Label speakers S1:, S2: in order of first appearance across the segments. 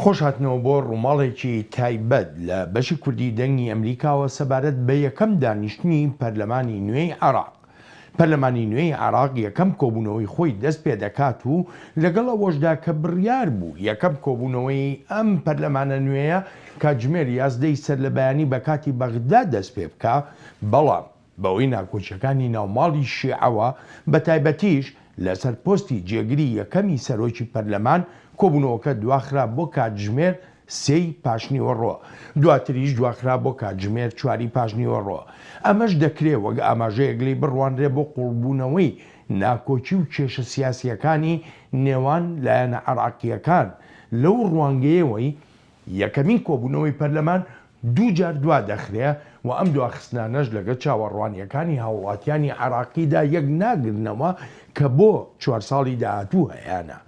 S1: خۆشهاتنەوە بۆ ڕووماڵێکی تایبەت لە بەشی کوردی دەنگی ئەمریکاوە سەبارەت بە یەکەم دانیشتنی پەرلەمانی نوێی عێراق. پەرلەمانی نوێی عێراق یەکەم کۆبوونەوەی خۆی دەست پێدەکات و لەگەڵ ئەوەشدا کە بڕیار بوو یەکەم کۆبوونەوەی ئەم پەرلەمانە نوێیە کاتژمێر یازدەی سەرلەبەیانی بە کاتی بەغدا دەست پێبکا بەڵام بەهۆی ناکۆکیەکانی ناو ماڵی شیعەوە بەتایبەتیش لەسەر پۆستی جێگری یەکەمی سەرۆکی پەرلەمان کۆبوونەوەکە دواخرا بۆ کاتژمێر سێی پاشنیوەڕۆ، دواتریش دواخرا بۆ کاتژمێر چواری پاشنیوەڕۆ. ئەمەش دەکرێ وەک ئاماژەیەک لێی بڕوانرێ بۆ قووڵبوونەوەی ناکۆکی و کێشە سیاسییەکانی نێوان لایەنە عێراقییەکان لەو ڕوانگەیەوەی یەکەمین کۆبوونەوەی پەرلەمان دووجار دوادەخرێ و ئەم دواخستنانەش لەگەڵ چاوەڕوانییەکانی هاوڵاتیانی عێراقیدا یەک ناگرنەوە کە بۆ چوارساڵی داهاتوو هەیانە.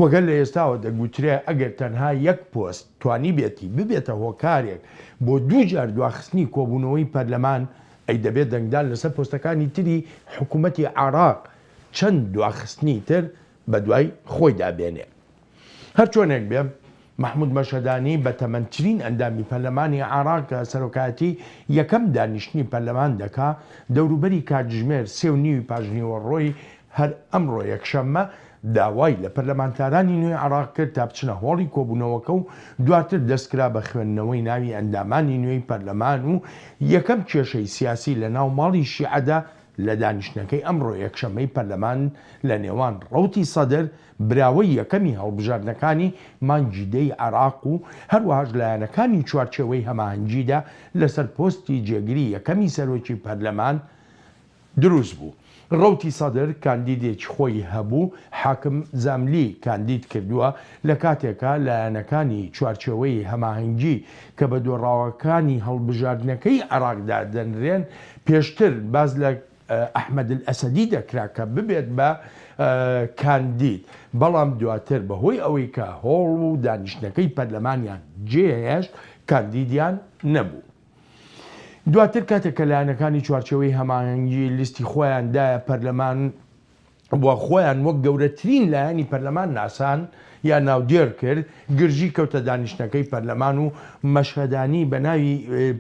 S1: وە گەر لە ئێستاوە دەگوترێ ئەگەر تەنها یەک پۆست توانیبێتی ببێتە هۆکارێک بۆ دووجار دواخستنی کۆبوونەوەی پەرلەمان ئەی دەبێ دەنگدان لەسەر پۆستەکانی تری حکومەتی عێراق چەند دواخستنی تر بەدوای خۆیدا بێنێ. هەرچۆنێک بێ، مەحمود مەشهەدانی بەتەمەنترین ئەندامی پەرلەمانی عێراق کە سەرۆکایەتی یەکەم دانیشتنی پەرلەمان دەکا، دەوروبەری کاتژمێر سێ و نیوی پاشنیوەڕۆی هەر ئەمڕۆ یەکشەممە داوای لە پەرلەمانتارانی نوێی عێراق کرد تا بچنە هۆڵی کۆبوونەوەکە و دواتر دەستکرا بە خوێندنەوەی ناوی ئەندامانی نوێی پەرلەمان و یەکەم کێشەی سیاسی لەناو ماڵی شیعەدا لە دانیشتنەکەی ئەمڕۆ یەکشەممەی پەرلەمان لە نێوان ڕەوتی سەدر، براوەی یەکەمی هەڵبژاردنەکانی مانگی دەی عێراق و هەروەهاش لایەنەکانی چوارچێوەی هەماهەنگیدا لەسەر پۆستی جێگری یەکەمی سەرۆکی پەرلەمان دروست بوو. ڕەوتی سەدر کاندیدێکی خۆی هەبوو، حاکم زاملی کاندید کردووە، لە کاتێکا لایەنەکانی چوارچێوەی هەماهەنگی کە بە دۆڕاوەکانی هەڵبژاردنەکەی عێراق دادەنرێن، پێشتر باس لە ئەحمەد ئەلئەسەدی دەکرا کە ببێت بە کاندید، بەڵام دواتر بەهۆی ئەوەی کە هۆڵ و دانیشتنەکەی پەرلەمانیان جێهێشت، کاندیدیان نەبوو. دواتر کاتێک کە لایەنەکانی چوارچێوەی هەماهەنگی لیستی خۆیان دایە پەرلەمان و خۆیان وەک گەورەترین لایەنی پەرلەمان ناسان یا ناودێر کرد، گرژی کەوتە دانیشتنەکەی پەرلەمان و مەشهەدانی بە ناوی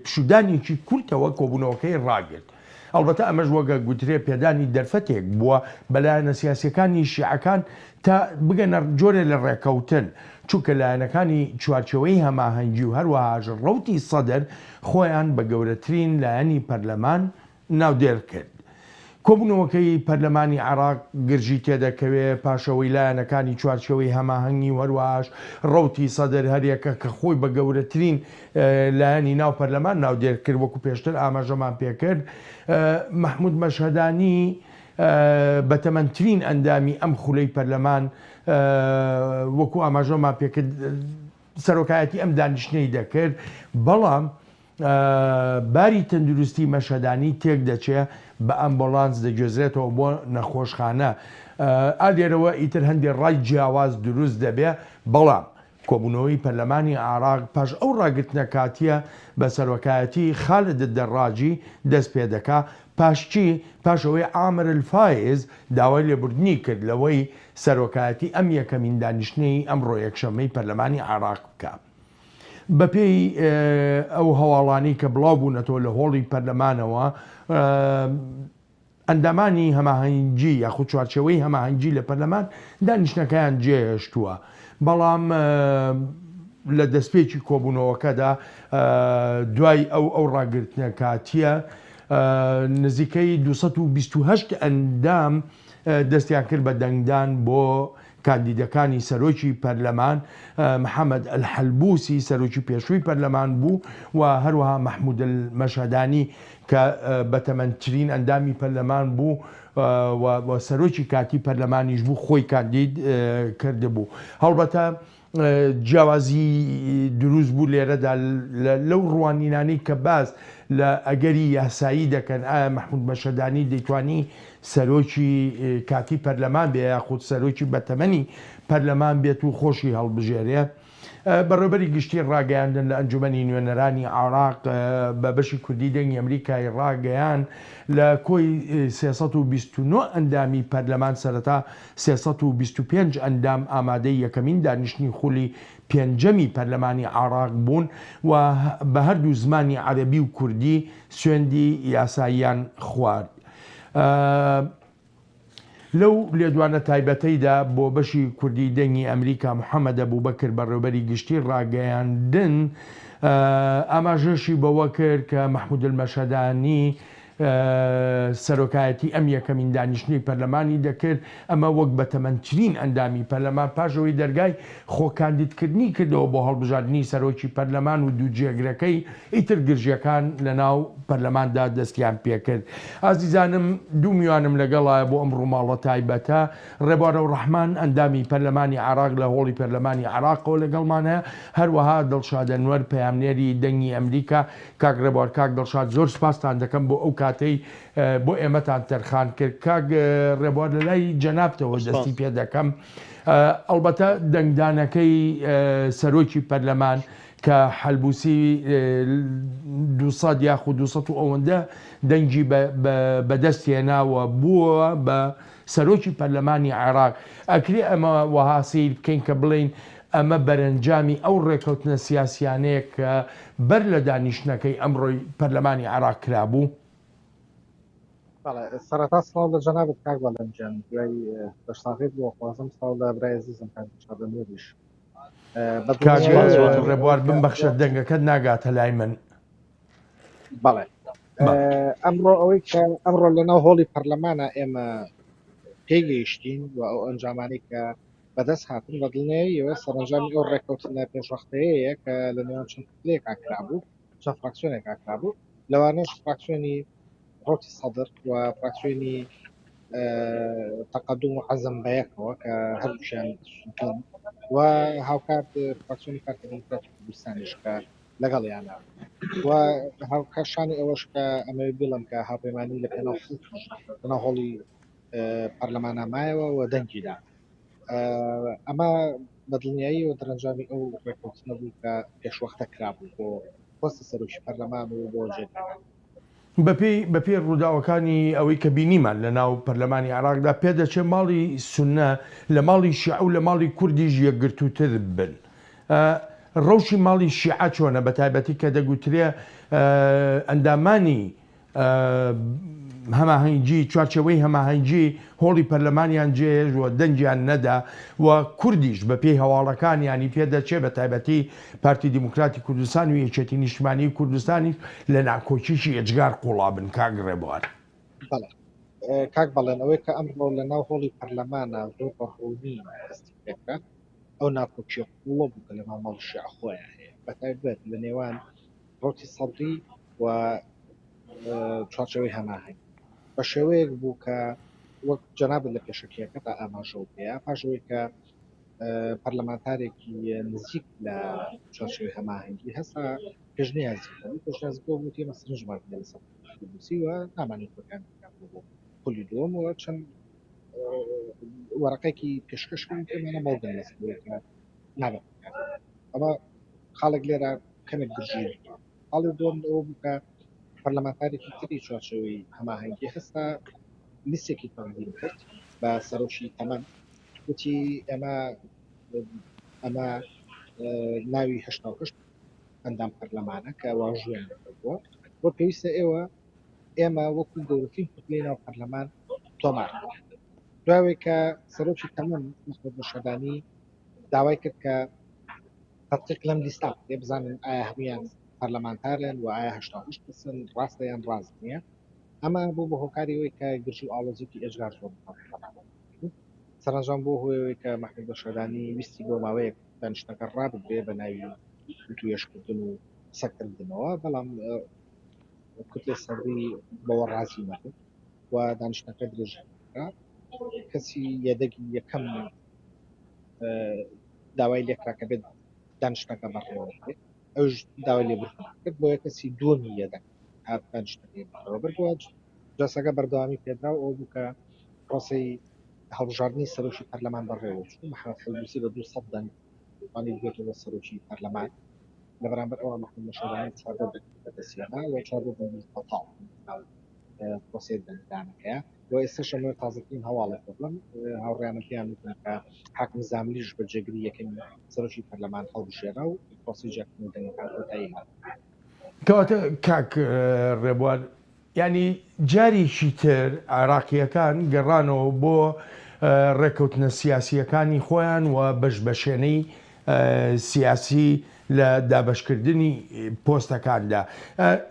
S1: پشوودانێکی کورتەوە کۆبوونەوەکەی ڕاگرت. ئەڵبەتە ئەمەش وەک گوترێ پێدانی دەرفەتێک بووە بە لایەنە سیاسیەکانی شیعەکان تا بگەنە جۆرێ لە ڕێکەوتن، چونکە لایەنەکانی چوارچێوەی هەماهەنگی و هەروەهاش ڕەوتی سەدر خۆیان بە گەورەترین لایەنی پەرلەمان ناودێر کرد. کۆبوونەوەکەی پەرلەمانی عێراق گرژی تێدەکەوێ پاش ئەوەی لایەنەکانی چوارچێوەی هەماهەنگی و هەروەهاش ڕەوتی سەدر هەریەکە کە خۆی بە گەورەترین لایەنی ناو پەرلەمان ناودێر کرد وەکو پێشتر ئاماژەمان پێکرد مەحمود مەشهەدانی بەتەمەنترین ئەندامی ئەم خولەی پەرلەمان وەکو ئاماژەمان پێکرد سەرۆکایەتی ئەم دانیشتنەی دەکرد بەڵام باری تەندروستی مەشهەدانی تێکدەچێ بە ئەمبۆلانس دەگوێزرێتەوە بۆ نەخۆشخانە ئا لێرەوە ئیتر هەندێ ڕای جیاواز دروست دەبێ بەڵام کۆبوونەوەی پەرلەمانی عێراق پاش ئەو ڕاگرتنە کاتییە بە سەرۆکایەتی خالد الدەراجی دەست پێدەکا پاش چی؟ پاش ئەوەی عامر الفایز داوای لێبوردنی کرد لەوەی سەرۆکایەتی ئەم یەکەمین دانیشتنەی ئەمڕۆ یەکشەممەی پەرلەمانی عێراق بکا. بەپێی ئەو هەواڵانەی کە بڵاو بوونەتەوە لە هۆڵی پەرلەمانەوە، ئەندامانی هەماهەنگی یاخود چوارچێوەی هەماهەنگی لە پەرلەمان دانیشتنەکەیان جێهێشتووە، بەڵام لە دەستپێکی کۆبوونەوەکەدا دوای ئەو ئەو ڕاگرتنە کاتییە نزیکەی 228 ئەندام دەستیان کرد بە دەنگدان بۆ کاندیدەکانی سەرۆکی پەرلەمان محەمەد ئەلحەلبوسی سەرۆکی پێشووی پەرلەمان بوو و هەروەها مەحمود ئەلمەشهەدانی کە بەتەمەنترین ئەندامی پەرلەمان بوو و سەرۆکی کاتی پەرلەمانیش بوو خۆی کاندید کردبوو. هەڵبەتە جیاوازی دروست بوو لێرەدا لەو ڕوانینانەی کە باس لە ئەگەری یاسایی دەکەن ئایا مەحمود مەشهەدانی دەیتوانی سەرۆکی کاتی پەرلەمان بێ یاخود سەرۆکی بەتەمەنی پەرلەمان بێت و خۆشی هەڵبژێرێ. بەڕێوبەری گشتی ڕاگەیاندن لە ئەنجومەنی نوێنەرانی عێراق بە بەشی کوردی دەنگی ئەمریکای ڕاگەیاند، لە کۆی 329 ئەندامی پەرلەمان سەرەتا 325 ئەندام ئامادەی یەکەمین دانیشتنی خولی پێنجەمی پەرلەمانی عێراق بوون و بە هەردوو زمانی عەرەبی و کوردی سوێندی یاساییان خوارد. لەو لێدوانە تایبەتەیدا بۆ بەشی کوردی دەنگی ئەمریکا محەمەد ئەبوبەکر بەڕێوبەری گشتی ڕاگەیاندن ئاماژەشی بەوە کرد کە مەحمود المەشهەدانی سەرۆکایەتی ئەم یەکەمین دانیشتنی پەرلەمانی دەکرد، ئەمە وەک بەتەمەنترین ئەندامی پەرلەمان پاش ئەوەی دەرگای خۆکاندیدکردنی کردەوە بۆ هەڵبژاردنی سەرۆکی پەرلەمان و دوو جێگرەکەی، ئیتر گرژیەکان لەناو پەرلەماندا دەستیان پێکرد. ئازیزانم دوو میوانم لەگەڵایە بۆ ئەم ڕووماڵە تایبەتە، ڕێبوار ئەوڕەحمان ئەندامی پەرلەمانی عێراق لە هۆڵی پەرلەمانی عێراقەوە لەگەڵمان هەیە، هەروەها دڵشاد ئەنوەر پەیامنێری دەنگی ئەمریکا. کاک ڕێبوار کاک دڵشاد زۆر سوپاستان دەکەم بۆ ئەو کاتەی بۆ ئێمەتان تەرخان کرد. کاک ڕێبوار لەلای جەنابتەوە دەستی پێ دەکەم. ئەڵبەتە دەنگدانەکەی سەرۆکی پەرلەمان کە حەلبوسی 200 یاخود 200 و ئەوەندە دەنگی بەدەست هێنا و بووە بە سەرۆکی پەرلەمانی عێراق، ئەکرێ ئەمە وەها سەیر بکەین کە بڵێین ئەمە بەرەنجامی ئەو ڕێکەوتنە سیاسیانەیە کە بەر لە دانیشتنەکەی ئەمڕۆی پەرلەمانی عێراق کرابوو؟
S2: بەڵێ سەرەتا سڵاو لە جەنابت کاک بەڵێن گیان دوای بەشساغیت بۆ خوازم سڵاو لە برای ئەزیزم کاک دڵشاد ئەنوەریش بە
S1: کاک
S2: دڵنیاییەوە ئەوەی
S1: ڕێبوار
S2: کە
S1: بمبەخشە دەنگەکەت ناگاتە لای من.
S2: بەڵێ
S1: بەڵێ.
S2: ئەمڕۆ ئەوەی کە ئەمڕۆ لەناو هۆڵی پەرلەمانە ئێمە پێگەیشتین و ئەو ئەنجامانەی کە بەدەست هاتن بە دڵنیاییەوە سەرەنجامی ئەو ڕێککەوتنە پێشوەختەیەیە کە لە نێوان چەند کوتلەیەکا کرابوو چەند فراکسیۆنێکا کرابوو لەوانەش فراکسیۆنی ڕەوتی سەدر و فراکسیۆنی تەقەدوم و عەزم بەیەکەوە کە هەردووکیان سوننەن و هاوکات فراکسیۆنی پارتی دیموکراتی کوردستانیش کە لەگەڵیانە و هاوکات شانی ئەوەش کە ئەمەوێ بڵێم کە هاوپەیمانی لە پێناو خەڵکیش لەناو هۆڵی پەرلەمانە مایەوە و دەنگی دا. ئەمە بە دڵنیایی و دەرەنجامی ئەو ڕێککەوتنە بوو کە پێشوەختە کرابوو بۆ پۆستی سەرۆکی پەرلەمان و بۆ جێگرەکان.
S1: بەپێی بەپێی ڕووداوەکانی ئەوەی کە بینیمان لە ناو پەرلەمانی عێراقدا پێدەچێت ماڵی سوننە لە ماڵی شیعە و لە ماڵی کوردیش یەکگرتووتر بن. ڕەوشی ماڵی شیعە چۆنە بەتایبەتی کە دەگوترێ ئەندامانی هەماهەنگی چوارچێوەی هەماهەنگی هۆڵی پەرلەمانیان جێهێشت و دەنگیان نەدا و کوردیش بە پێی هەواڵەکان یانی پێدەچێ بە تایبەتی پارتی دیموکراتی کوردستان و یەکێتی نیشتمانی کوردستانیش لە ناکۆکیی ئێجگار قوڵا بن کاک ڕێبوار.
S2: بەڵێ کاک بەڵێن ئەوەی کە ئەمڕۆ لە ناو هۆڵی پەرلەمانە زۆر بە ڕوونی دەستی پێکرا ئەو ناکۆکیە قوڵە بوو کە لە ناو ماڵی شیعە خۆیان هەیە بە تایبەت لە نێوان ڕەوتی سەدری و چوارچێوەی هەماهەنگی بە شێوەیەک بوو کە وەک جەنابت لە پێشەکیەکەدا ئاماژەو پێیا پاش ئەوەی کە پەرلەمانتارێکی نزیک لە چوارچێوەی هەماهەنگی هەستا پێشنیازی کرد پێشنیازی بۆ بوو ئێمە سەرنجمان هەیە لەسەر نووسی و نامانێت بەکان بۆ خولی دووەم و چەند وەرەقێکی پێشکەش کرد ئێمە بەڵگەن لەسەر کە نابێت ئەمە خاڵێک لێرە کەمێک گرژی خاڵی دووەم ئەوە بوو کە پەرلەمانتارێکی تری چوارچێوەی هەماهەنگی هەستا لیستێکی تەقدیم کرد بە سەرۆکی تەمەن وتی ئێمە ئەمە ناوی 88 ئەندام پەرلەمانە کە واژویان کردووە و پێویستە ئێوە ئێمە وەکو گەورەترین کوتلەی ناو پەرلەمان تۆمار دوای کە سەرۆکی تەمەن مەحمود مەشهەدانی داوای کرد کە تەدقیق لەم لیستە بکرێ بزانن ئایا هەمویان پەرلەمانتارن و ئایا 88 کەسن ڕاستە یان ڕاست نییە ئەمە بۆ بە هۆکاری ئەوەی کە گرژ و ئاڵۆزیکی ئێجگار زۆر سەرەنجام بۆ هۆیەوەی کە مەحمود مەشهەدانی ویستی بۆ ماوەیەک دانیشتنەکە ڕابگرێ بە ناوی وتوێژکردن و قسەکردنەوە بەڵام کوتلەی سەدری بەوە ڕازی نەبوو و دانیشتنەکە درێژە کەسی یەدەگی یەکەم داوای لێکرا کە بێت دانیشتنەکە بەڕێوە ببرێت ئەوش داوای لێبوردن کرد بۆیە کەسی دووەمی یەدەگ هات دانیشتنەکەی بەڕێوە برد و جلسەکە بەردەوامی پێدرا و ئەوە بوو کە پرۆسەی هەڵبژاردنی سەرۆکی پەرلەمان بەڕێوە چوو محەممەد حەلبوسی بە 200 دەنگ. توانی ببێتەوە سەرۆکی پەرلەمان لە بەرامبەر ئەوە محەممەد نەشێوانی 14 دەنگ بەدەستهێنا و 14 دەنگیش بەتاڵ ناو پرۆسەی دەنگدانەکەیە و ئێستاش ئەمە تازەترین هەواڵێک بڵم هاوڕیانم پێیان وتن کە حاکم زاملیش بە جێگری یەکەمی سەرۆکی پەرلەمان هەڵبژێرا و پرۆسەی جیاکردنەوەی دەنگەکان کۆتایی هات.
S1: کەواتە کاک ڕێبوار یانی جارێکی تر عێراقییەکان گەڕانەوە بۆ ڕێککەوتنە سیاسییەکانی خۆیان و بەشبەشێنەی سیاسی لە دابەشکردنی پۆستەکاندا.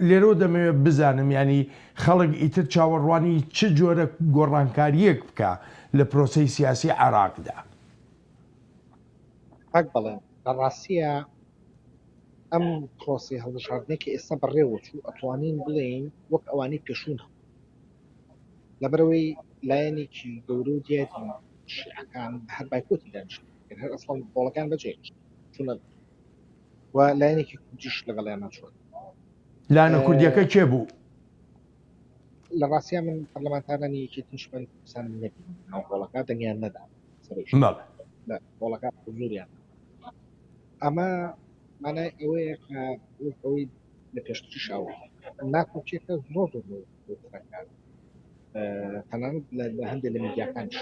S1: لێرەوە دەمەوێت بزانم یانی خەڵک ئیتر چاوەڕوانی چ جۆرە گۆڕانکارییەک بکا لە پرۆسەی سیاسی عێراقدا؟
S2: کاک بەڵێن، لە ڕاستییا ئەم پرۆسەی هەڵبژاردنەی کە ئێستا بەڕێوە چوو ئەتوانین بڵێین وەک ئەوانەی پێشوو نەبوو. لەبەرئەوەی لایەنێکی گەورە و دیاری شیعەکان هەر بایکۆتی دانیشتن کرد، هەر ئەسڵەن هۆڵەکان بەجێهێشت چوونە و لایەنێکی کوردیش لەگەڵیان نەچووە.
S1: لایەنە کوردیەکە کێ بوو؟
S2: لە ڕاستیا من پەرلەمانتارانی یەکێتی نیشتمانی کوردستانم نەبینی ناو هۆڵەکە دەنگیان نەدا سەرۆکی
S1: بەڵێ.
S2: لە هۆڵەکە حزوریان ئەمە مانای ئەوەیە کە وەک ئەوەی لە پێشتریش ئەوە ناکۆکیەکە زۆر زۆر لەوترەکە تەنانەت لە هەندێک لە میدیاکانیش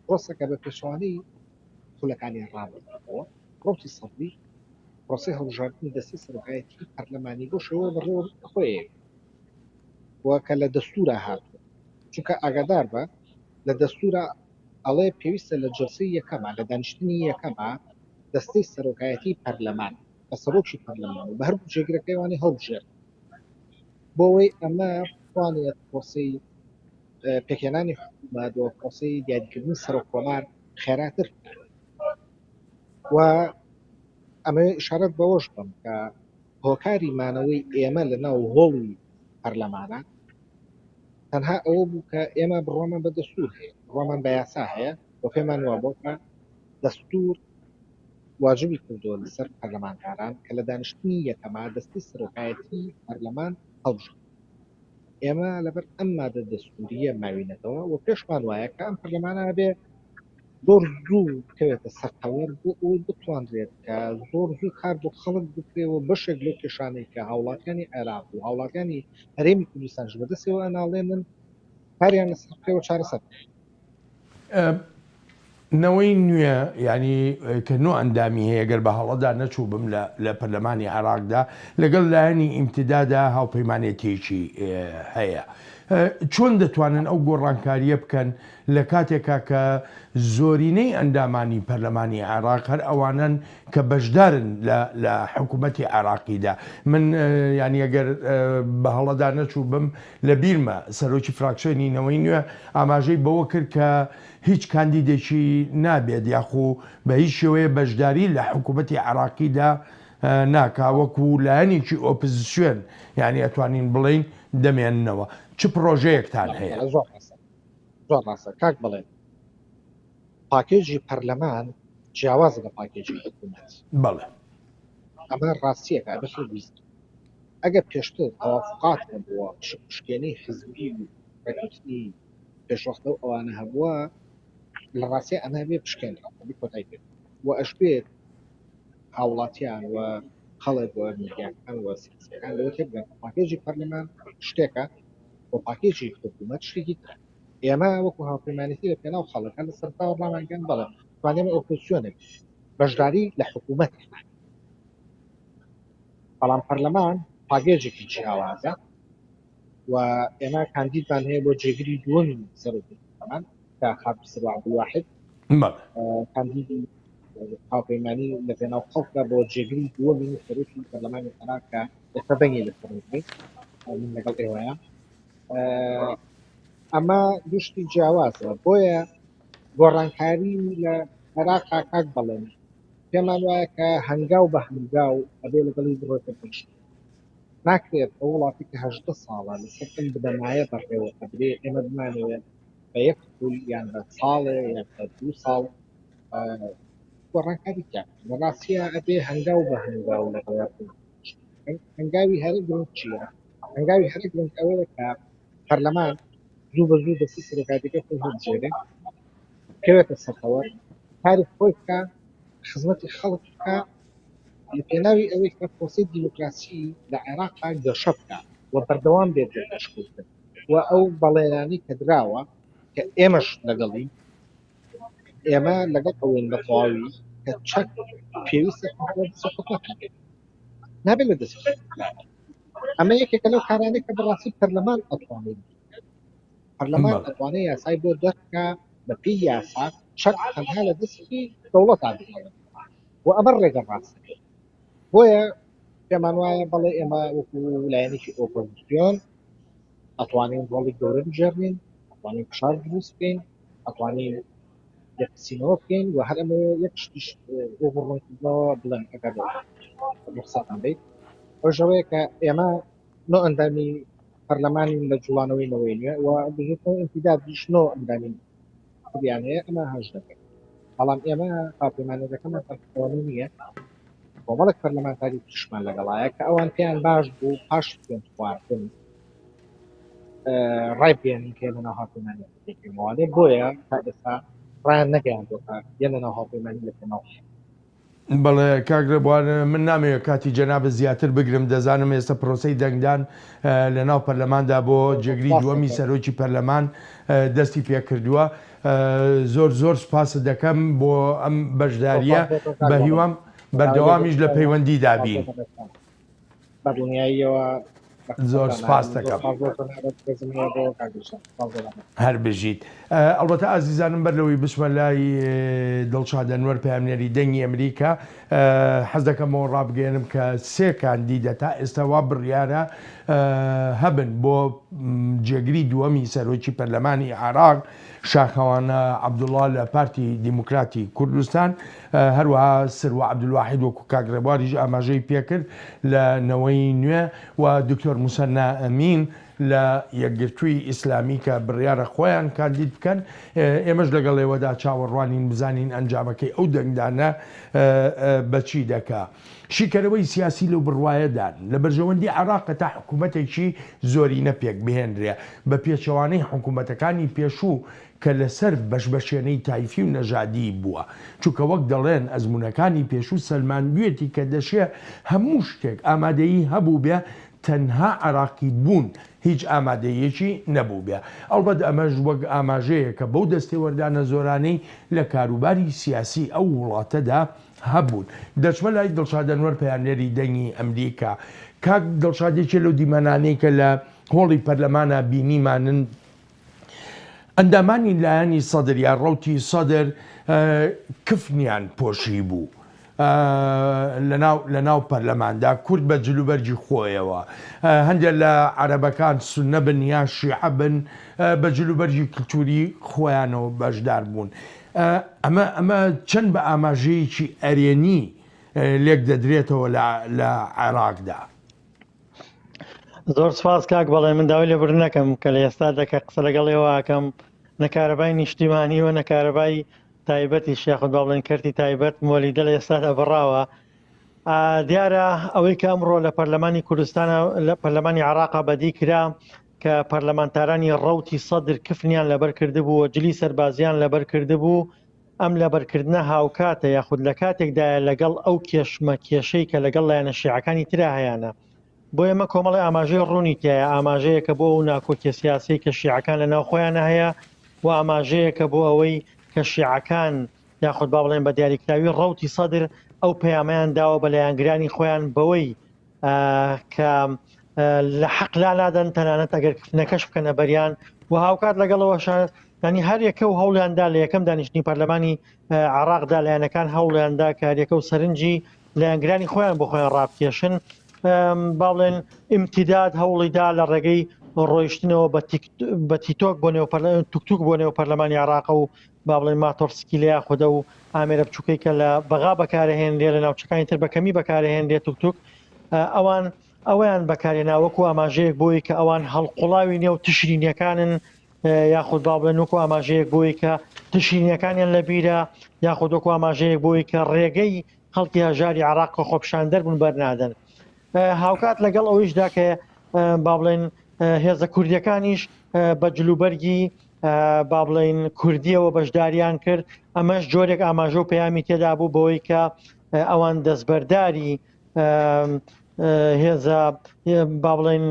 S2: پرۆسەکە بە پێچەوانەی خولەکانی ڕابردووەوە ڕەوتی سەدری پرۆسەی هەڵبژاردنی دەستەی سەرۆکایەتی پەرلەمانی بۆ شێوە بەڕێوە خۆی و کە لە دەستورا هاتووە چونکە ئاگادار بە لە دەستورا ئەڵێ پێویستە لە جلسەی یەکەما لە دانیشتنی یەکەما دەستەی سەرۆکایەتی پەرلەمان بە سەرۆکی پەرلەمان و بە هەردوو جێگرەکەیوانی هەڵبژێر بۆ ئەوەی ئەمە بتوانێت پرۆسەی پێکهێنانی حکوومەت و پرۆسەی دیاریکردنی سەرۆک کۆمار خێراتر بکات و ئەمە ئشارەت بەوەش بم کە هۆکاری مانەوەی ئێمە لە ناو هۆڵی پەرلەمانە تەنها ئەوە بوو کە ئێمە بڕوامان بە دەستور هەیە بڕوامان بە یاسا هەیە و پێمان وابوو کە دەستور واجبی کردووە لەسەر پەرلەمانتاران کە لە دانیشتنی یەکەما دەستەی سەرۆکایەتی پەرلەمان هەڵبژێرن. ئێمە لەبەر ئەم مادە دەستوریە ماوینەتەوە و پێشمان وایە کە ئەم پەرلەمانە هەبێ زۆر زوو بکەوێتە سەر تەوەر بۆ ئەوەی بتوانرێت کە زۆر زوو کار بۆ خەڵک بکرێ و بەشێک لەو کێشانەی کە هاوڵاتیانی عێراق و هاوڵاتیانی هەرێمی کوردستانش بەدەستەوە ئەناڵێنن کاریان لەسەر بکرێ و چارەسەر بکرێت.
S1: نەوەی نوێ یانی کە نۆ ئەندامی هەیە گەر بە هەڵەدا نەچووبم لە لە پەرلەمانی عێراقدا لەگەڵ لایەنی ئیمتیدادا هاوپەیمانێتیەکی هەیە چۆن دەتوانن ئەو گۆڕانکاریە بکەن لە کاتێکا کە زۆرینەی ئەندامانی پەرلەمانی عێراق هەر ئەوانەن کە بەشدارن لە لە حکوومەتی عێراقیدا من یانی ئەگەر بە هەڵەدا نەچووبم لە بیرمە سەرۆکی فراکسیۆنی نەوەی نوێ ئاماژەی بەوە کرد کە هیچ کاندیدێکی نابێت یاخو بە هیچ شێوەیە بەشداری لە حکوومەتی عێراقیدا ناکا وەکو لایەنێکی ئۆپزسیۆن یانی ئەتوانین بڵێین دەمێننەوە چ پڕۆژەیەکتان هەیە؟
S2: زۆر ڕاستە زۆر ڕاستە کاک بەڵێن پاکێجی پەرلەمان جیاوازە لە پاکێجی حکوومەت
S1: بەڵێ
S2: ئەمە ڕاستیەکە ئەبێ خەڵک بیزانێت ئەگەر پێشتر تەوافقات هەبووە پشکپشکێنەی حزبی و ڕێککەوتنی پێشوەختە و ئەوانە هەبووە لە ڕاستیا ئەمە بێ بشکێنرا بێ کۆتایی پێ و ئەشبێت هاوڵاتیان و خەڵک و میدیاکان و سیاسیەکان لەوە تێبگەن کە پاکێجی پەرلەمان شتێکە و پاکێجی حکوومەت شتێکی ترە ئێمە وەکو هاوپەیمانێتی لە پێناو خەڵکە لە سەرەتاوە ڕامانگەیاند بەڵێ توانێمە ئۆپۆزسیۆنێک بەشداری لە حکوومەت بەڵام پەرلەمان پاکێجێکی جیاوازە و ئێمە کاندیدمان هەیە بۆ جێگری دووەمی سەرۆکی پەرلەمان کە خاتوو سروە عەبدولواحید کاندیدی هاوپەیمانی لە پێناو خەڵکە بۆ جێگری دووەمی سەرۆکی پەرلەمانی عێراق کە ئێستا دەنگی لەسەر دەدرێت من لەگەڵ ئێوەیە ئەمە دوشتی جیاوازە بۆیە گۆڕانکاری لە عێراق کاک بەڵێن پێمان وایە کە هەنگاو بە هەنگاو ئەبێ لەگەڵی بڕۆێتە پێش ناکرێت ئەو وڵاتی کە 18 ساڵە لەسەر ئەم بنەمایە بەڕێوە ئەبرێ ئێمە بمانەوێت بە یەک خول یان بە ساڵێ یان بە دوو ساڵ گۆڕانکاری تیا بکەین. لە ڕاستیە ئەبێ هەنگاو بە هەنگاو لەگەڵ هەنگاوی هەرە گرنگ چییە؟ هەنگاوی هەرە گرنگ ئەوەیە کە پەرلەمان زوو بە زوو دەستی سەرۆکایەتیەکە خۆی هەڵبژێرێ بکەوێتە سەرەوە کاری خۆی بکە. خزمەتی خەڵک بکە لە پێناوی ئەوەی کە پرۆسەی دیموکراسی لە عێراقا گەشە بکە و بەردەوام بێت لە پێشکەوتن و ئەو بەڵێنانەی کە دراوە کە ئێمەش لەگەڵی ئێمە لەگەڵ ئەوەین بە تەواوی کە چەک پێویستە نابێت لە دەست ئەمە یەکێکە لەو کارانەی کە بەڕاستی پەرلەمان ئەتوانێت پەرلەمان ئەتوانێت یاسای بۆ دەرکە بە پێی یاسا چەک تەنها لە دەستی دەوڵەتا بێت و ئەمە ڕێگە ڕاستەکەی بۆیە پێمان وایە بەڵێ ئێمە وەکو لایەنێکی ئۆپۆزیسیۆن ئەتوانین ڕۆڵی گەورە بگێڕین ئەتوانین فشار دروست بکەین ئەتوانین لێپرسینەوە بکەین و هەر ئەمە یەک شتیش وەکو ڕوونکردنەوە بڵێم ئەگەر ڕوخسەتان بیت ئەوەیە کە ئێمە نۆ ئەندامی پەرلەمانین لە جوڵانەوەی نەوەی نوێ و بزوتنەوەی ئیمتیدادیش نۆ ئەندامی تریان هەیە ئەمە هەژدەکە بەڵام ئێمە هاوپەیمانەتەکەمان تەنها نییە کۆمەڵێک پەرلەمانتاری تریشمان لەگەڵایە کە ئەوان پێیان باش بوو پاش سوێند خواردن ڕای بگەیەنن کە لەناو هاوپەیمانەکەمەوانێ بۆیە تا ئێستا ڕایان نەگەیاندووە کە یەنە ناو هاوپەیمانی لە پێناو
S1: بەڵێ کاک ڕێبوار من نامەوێت کاتی جەنابت زیاتر بگرم دەزانم ئێستا پرۆسەی دەنگدان لە ناو پەرلەماندا بۆ جێگری دووەمی سەرۆکی پەرلەمان دەستی پێکردووە زۆر زۆر سوپاست دەکەم بۆ ئەم بەشداریە بە هیوام بەردەوامیش لە پەیوەندیدا بین.
S2: بە دڵنیاییەوە
S1: زۆر سپاس دەکەم. هەر بژیت. ئەڵبەتە ئازیزانم بەر لەوەی بچمە لای دڵشاد ئەنوەر پەیامنێری دەنگی ئەمریکا حەز دەکەمەوە ڕابگەیەنم کە سێ کاندیدە تا ئێستا وا بڕیارە هەبن بۆ جێگری دووەمی سەرۆکی پەرلەمانی عێراق شاخەوان عەبدوڵا لە پارتی دیموکراتی کوردستان، هەروەها سروە عەبدولواحید وەکو کاک ڕێبواریش ئاماژەی پێکرد لە نەوەی نوێ و دکتۆر موسەننا ئەمین لە یەکگرتووی ئیسلامی کە بڕیارە خۆیان کاندید بکەن، ئێمەش لەگەڵ ئێوەدا چاوەڕوانین بزانین ئەنجامەکەی ئەو دەنگدانە بە چی دەکا. شیکەرەوەی سیاسی لەو بڕوایەدان، لە بەرژەوەندی عێراقە تا حکومەتێکی زۆرینە پێکبهێنرێ، بە پێچەوانەی حکومەتەکانی پێشوو کە لەسەر بەشبەشێنەی تایفی و نەژادیی بووە، چونکە وەک دەڵێن ئەزموونەکانی پێشوو سەلماندوێتی کە دەشێ هەموو شتێک ئامادەیی هەبووبێ تەنها عێراقی بوون هیچ ئامادەییەکی نەبووبێ. ئەڵبەت ئەمەش وەک ئاماژەیەکە بەو دەستێوەردانە زۆرانەی لە کاروباری سیاسی ئەو وڵاتەدا هەبوون. دەچمە لای دڵشاد ئەنوەر پەیامنێری دەنگی ئەمریکا. کاک دڵشاد یەکێ لەو دیمەنانەی کە لە هۆڵی پەرلەمانا بینیمانن ئەندامانی لایەنی سەدر یا ڕەوتی سەدر کفنیان پۆشیبوو لەناو لەناو پەرلەماندا کورد بە جلوبەرگی خۆیەوە هەندێک لە عەرەبەکان سوننە بن یا شیعە بن بە جلوبەرگی کلتوری خۆیانەوە بەشدار بوون. ئەمە ئەمە چەند بە ئاماژەیەکی ئەرێنی لێک دەدرێتەوە لە لە عێراقدا؟
S3: زۆر سپاس کاک بەڵێ من داوای لێبوردن نەکەم کە لە ئێستادا کە قسە لەگەڵ ئێوە ئەکەم نە کارەبای نیشتیمانی و نە کارەبای تایبەتیش یاخود با بڵێن کەرتی تایبەت مۆلیدە لە ئێستادا بڕاوە دیارە ئەوەی کە ئەمڕۆ لە پەرلەمانی کوردستانە لە پەرلەمانی عراقا بەدی کرا کە پەرلەمانتارانی ڕەوتی سەدر کفنیان لەبەر کردبوو و جلی سەربازیان لەبەر کردبوو، ئەم لەبەرکردنە هاوکاتە یاخود لە کاتێکدایە لەگەڵ ئەو کێشمە کێشەی کە لەگەڵ لایەنە شیعەکانی ترا هەیانە. بۆیە ئەمە کۆمەڵی ئاماژەی ڕوونی تیایە، ئاماژەیەکە بۆ ئەو ناکۆکیە سیاسیەی کە شیعەکان لە ناو خۆیانە هەیە و ئاماژەیەکە بۆ ئەوەی کە شیعەکان یاخود با بڵێن بە دیاریکراوی ڕەوتی سەدر ئەو پەیامەیان داوە بە لایەنگرانی خۆیان بەوەی کە لە حەق لا نادەن تەنانەت ئەگەر کفنەکەش بکەنە بەریان و هاوکات لەگەڵەوەشە ینی هەر یەکە و هەوڵیاندا لە یەکەم دانیشتنی پەرلەمانی عراقدا لایەنەکان هەوڵیاندا کە هەریەکە و سەرنجی لایەنگرانی خۆیان بۆ خۆیان ڕابکێشن با بڵێن ئیمتیداد هەوڵیدا لە ڕێگەی ڕۆیشتنەوە بە تیتۆک بۆ نێو توکتوک بۆ نێو پەرلەمانی عراق و با بڵێن ماتۆڕسکیلە یاخود ئەو ئامێرە بچووکەی کە لە بەغا بەکارهێنرێ لە ناوچەکانی تر بە کەمی بەکارهێنرێ توکتوک ئەوان ئەویان بەکارێنا وەکو ئاماژەیەک بۆی کە ئەوان هەڵقوڵاوی نێو تشرینیەکانن یاخود با بڵێن وەکو ئاماژەیەک بۆی کە تشرینیەکانیان لەبیرە یاخود وەکو ئاماژەیەک بۆی کە ڕێگەی خەڵکی هەژاری عراق کە خۆپیشاندەر بوون بەرنادەن هاوکات لەگەڵ ئەویشدا کە با بڵێن هێزە کوردیەکانیش بە جلوبەرگی. با بڵین کوردیەوە بەشداریان کرد ئەمەش جۆرێک ئاماژە و پەیامی تێدا بوو بەوەی کە ئەوان دەستبەرداری هێزە با بڵێن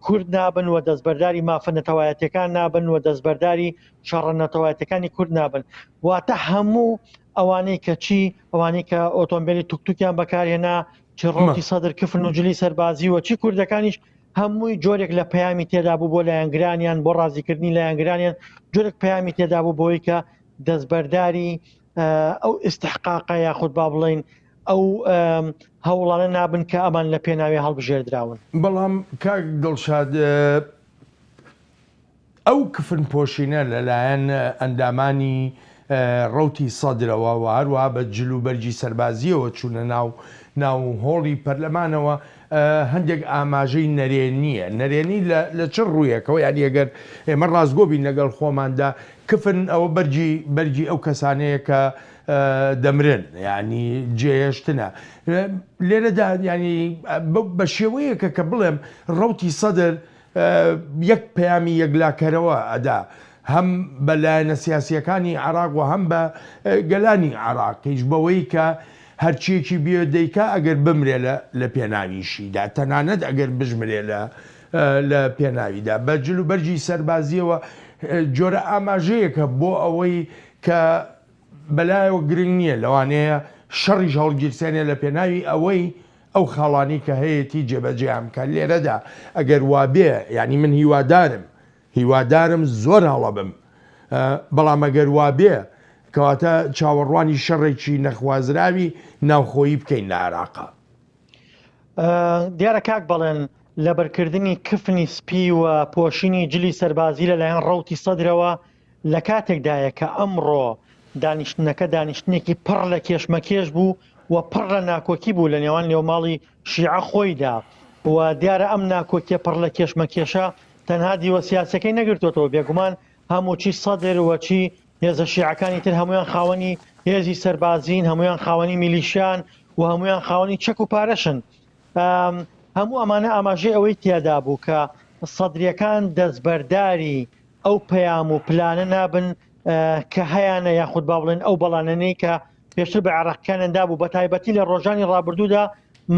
S3: کورد نابن و دەستبەرداری مافە نەتەوایەتەکان نابن و دەستبەرداری شەڕە نەتەوایەتەکانی کورد نابن واتە هەموو ئەوانەی کە چی ئەوانەی کە ئۆتۆمبیلی توکتوکیان بەکارهێنا چ ڕۆتی سەدر کفن و جلی سەربازی و چی کوردەکانیش هەمووی جۆرێک لە پەیامی تێدا بوو بۆ لایەنگرانیان بۆ ڕازیکردنی لایەنگرانیان جۆرێک پەیامی تێدا بوو بۆی کە دەستبەرداری ئەو ئیسحقاقە یاخود با بڵین ئەو هەوڵانە نابن کە ئەمان لە پێناوی هەڵبژێردراون.
S1: بەڵام کاک دڵشاد ئەو کفن پۆشینە لەلایەن ئەندامانی ڕەوتی سەدرەوە و هەروەها بە جل و بەرگی سەربازییەوە چوونە ناو ناو هۆڵی پەرلەمانەوە هەندێک ئاماژەی نەرێنییە. نەرێنی لە لە چ ڕوویەکەوە؟ یانی ئەگەر ئێمە ڕاستگۆ بین لەگەڵ خۆماندا کفن ئەوە بەرگی بەرگی ئەو کەسانەیە کە دەمرن یانی جێهێشتنە لێرەدا یانی بە شێوەیەکە کە بڵێم ڕەوتی سەدر یەک پەیامی یەکلاکەرەوە ئەدا هەم بە لایەنە سیاسییەکانی عێراق و هەم بە گەلانی عێراقیش بەوەی کە هەرچیەکی بوێ دەیکا ئەگەر بمرێ لە لە پێناویشیدا تەنانەت ئەگەر بشمرێ لە لە پێناویدا بە جل و بەرگی سەربازیەوە جۆرە ئاماژەیەکە بۆ ئەوەی کە بەلایەوە گرنگ نییە لەوانەیە شەڕیش هەڵگیرسێنێ لە پێناوی ئەوەی ئەو خاڵانەی کە هەیەتی جێبەجێیان بکات لێرەدا ئەگەر وابێ یانی من هیوادارم هیوادارم زۆر هەڵە بم بەڵام ئەگەر وابێ کەواتە چاوەڕوانی شەڕێکی نەخوازراوی ناوخۆیی بکەین لە عێراقا.
S3: دیارە کاک بەڵێن لەبەرکردنی کفنی سپی و پۆشینی جلی سەربازی لەلایەن ڕەوتی سەدرەوە لە کاتێکدایە کە ئەمڕۆ دانیشتنەکە دانیشتنێکی پڕ لە کێشمەکێش بوو و پڕ لە ناکۆکی بوو لە نێوان نێوماڵی شیعە خۆیدا و دیارە ئەم ناکۆکیە پڕ لە کێشمەکێشە تەنها دیوە سیاسەکەی نەگرتوێتەوە بێگومان هەموو چی سەدر و چی هێزە شیعەکانی تر هەمویان خاوەنی هێزی سەربازین هەمویان خاوەنی میلیشیان و هەمویان خاوەنی چەک و پارەشن هەموو ئەمانە ئاماژەی ئەوەی تیادا بوو کە سەدریەکان دەستبەرداری ئەو پەیام و پلانە نابن کە هەیانە یاخود با بڵێن ئەو بەڵانەنەی کە پێشتر بە عێراقیانیان دابوو بە تایبەتی لە ڕۆژانی ڕابردوودا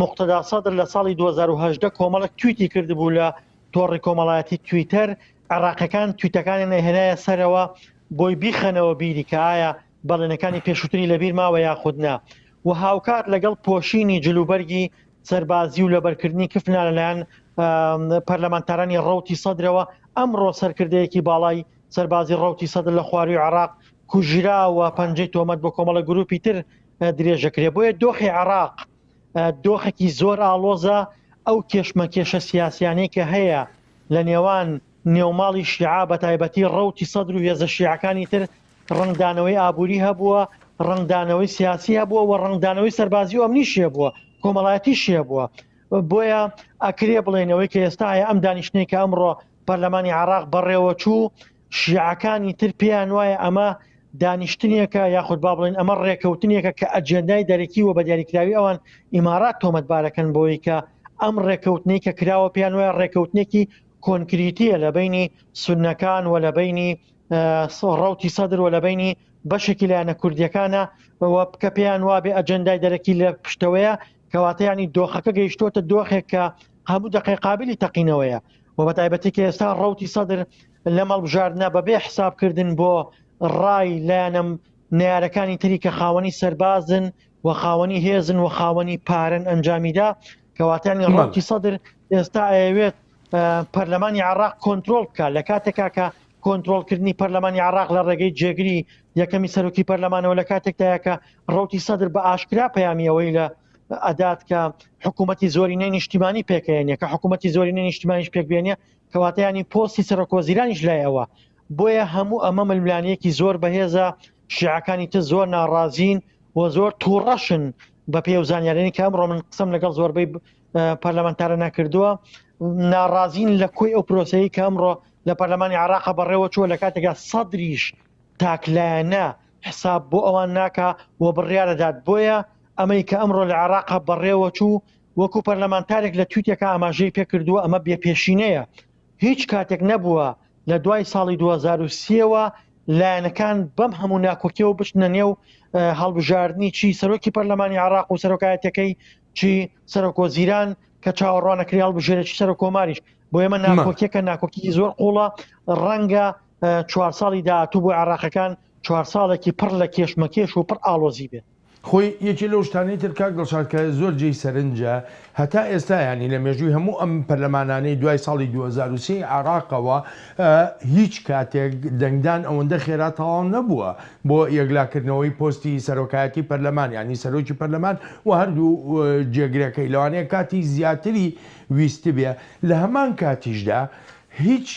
S3: مقتەدا سەدر لە ساڵی 2018 کۆمەڵک تویتی کردبوو لە تۆڕی کۆمەڵایەتی تویتەر عێراقیەکان تویتەکانیان ئەهێنایە سەرەوە بۆی بیخەنەوە بیری کە ئایا بەڵێنەکانی پێشووتری لەبیر ماوە یاخود نا و هاوکات لەگەڵ پۆشینی جلوبەرگی سەربازی و لەبەرکردنی کفنا لەلایەن پەرلەمانتارانی ڕەوتی سەدرەوە ئەمڕۆ سەرکردەیەکی باڵای سەربازی ڕەوتی سەدر لە خواروی عێراق کوژرا و پەنجەی تۆمەت بۆ کۆمەڵە گروپی تر درێژەکرێ بۆیە دۆخی عێراق دۆخێکی زۆر ئاڵۆزە ئەو کێشمەکێشە سیاسیانەی کە هەیە لە نێوان نێوماڵی شیعە بە تایبەتی ڕەوتی سەدر و هێزە شیعەکانی تر ڕەنگدانەوەی ئابووری هەبووە، ڕەنگدانەوەی سیاسی هەبووە و ڕەنگدانەوەی سەربازی و ئەمنیشی هەبووە، کۆمەڵایەتیشی هەبووە. بۆیە ئەکرێ بڵێنەوەی کە ئێستا هەیە ئەم دانیشتنەی کە ئەمڕۆ پەرلەمانی عێراق بەڕێوەچوو، شیعەکانی تر پێیان وایە ئەمە دانیشتنێکە یاخود با بڵێن ئەمە ڕێکەوتنێکە کە ئەجێندای دەرەکی و بە دیاریکراوی ئەوان ئیمارات تۆمەتبارەکەن بۆی کە ئەم ڕێکەوتنەی کە کراوە پێیان وایە ڕێکەوتنێکی کۆنکریتیە لە بینی سوننەکان و لە بینی ڕەوتی سەدر و لە بینی بەشێکی لایەنە کوردیەکانە کە پێیان وابێ ئەجێندای دەرەکی لە پشتەوەیە کەواتە ینی دۆخەکە گەیشتۆتە دۆخێک کە هەموو دەقەی قابلی تەقینەوەیە و بە تایبەتی کە ئێستا ڕەوتی سەدر لەم هەڵبژاردنە بەبێ حسابکردن بۆ ڕای لایەنە نەیارەکانی تری کە خاوەنی سەربازن و خاوەنی هێزن و خاوەنی پارەن ئەنجامیدا کەواتانی ڕەوتی سەدر ئێستا ئەیەوێت پەرلەمانی عراق کۆنتترۆل بکە لە کاتێکا کە کۆنتترۆلکردنی پەرلەمانی عراق لە ڕێگەی جێگری یەکەمی سەرۆکی پەرلەمانەوە لە کاتێکدایە کە ڕەوتی سەدر بە ئاشکرا پەیامی ئەوەی لە ئەدات کە حکوومەتی زۆرینەی نیشتیمانی پێکەیەنە کە حکوومەتی زۆرینەی نیشتیمانیش پێک بێنێ کەواتە ینی پۆستی سەرۆکوەزیرانیش لای ئەوە بۆیە هەموو ئەمە ململانیەکی زۆر بەهێزە شیعەکانی تر زۆر ناڕازین و زۆر تووڕەشن بە پێ و زانیارانی کە ئەمڕۆ من قسەم لەگەڵ زۆربەی پەرلەمانتارە نەکردووە ناڕازین لە کۆی ئەو پرۆسەیە کە ئەمڕۆ لە پەرلەمانی عراقە بەڕێوە چووە لە کاتێکا سەدریش تاکلایەنە حساب بۆ ئەوان ناکا و بڕیارەدات بۆیە ئەمەی کە ئەمڕۆ لە عێراقا بەڕێوە چوو وەکو پەرلەمانتارێک لە تویتێکا ئاماژەی پێکردووە ئەمە بێ پێشینەیە هیچ کاتێک نەبووە. لە دوای ساڵی 2023ەوە لایەنەکان بەم هەموو ناکۆکیەوە بچنە نێو هەڵبژاردنی چی سەرۆکی پەرلەمانی عراق و سەرۆکایەتەکەی چی سەرۆکۆزیران کە چاوەڕوانەکری هەڵبژێرێت چی سەرۆک کۆماریش بۆ ئێمە ناکۆکیەکە ناکۆکی زۆر قوڵە ڕەنگە چوار ساڵی داهاتوو بۆ عێراقەکان چوار ساڵێکی پڕ لە کێشمەکێش و پڕ ئاڵۆزی بێت.
S1: خۆی یەکێ لەو شتانەی تر کاک دڵشاد کە زۆر جێی سەرنجە هەتا ئێستا یانی لە مێژووی هەموو ئەم پەرلەمانانەی دوای ساڵی 2003 ی عێراقەوە هیچ کاتێک دەنگدان ئەوەندە خێرا تەواو نەبووە بۆ یەکلاکردنەوەی پۆستی سەرۆکایەتی پەرلەمان یانی سەرۆکی پەرلەمان و هەردوو جێگرەکەی لەوانەیە کاتی زیاتری ویستبێ لە هەمان کاتیشدا هیچ